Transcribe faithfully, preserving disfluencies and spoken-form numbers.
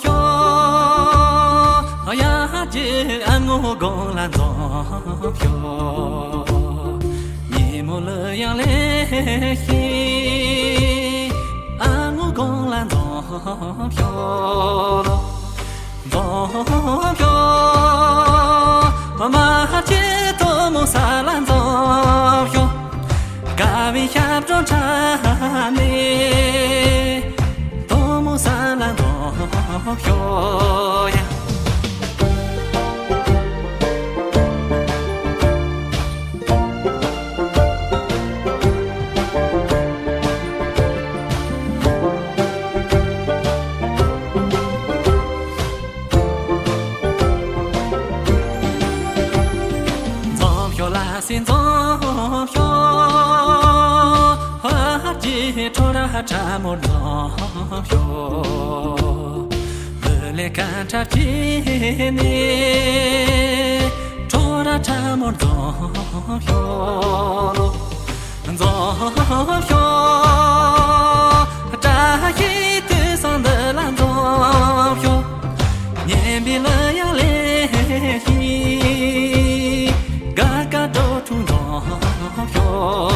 ཤོག་ཡར་གྱི་ཨ་ངོ་དགོང་ལ་འཛོམས་ཤོག་ཉིན་མོ་ལ་ཡང་ལེགས་ཤིག་ཨ་ངོ་དགོང་ལ་འཛོམས་ཤོག་འཛོམས་ཤོག་མ་ཆེ་དོ་མོ་ས་ལ་འཛོམས་ཤོག་དགའ་བའི་ཞབས་བྲོ་འཁྲབ་ནས། དོ་མོ་ས་ལ་འགྲོ་ཤོག་ཡ། འཛོམས་ཤོག་ལ་སྲིད་འཛོམས་ཤོག་ཧ་ཧ་ཀྱི་ཁྲོ་ར་ཁྲ་མོར་འཛོམས་ཤོག་ལུས་ལས་ཀ་འཁྲབ་བྱས་ནས། ཁྲོ་ར་ཁྲ་མོར་འཛོམས་ཤོག་འཛོམས་ཤོག་བཀྲ་ཤིས་དུས་བཟང་འདི་ལ་འཛོམས་ཤོག་སྙན་པའི་གླུ་དབྱངས་ལེན་ཞིང་དགའ་དགའ་སྤྲོ་སྤྲོ་འཛོམས་ཤོག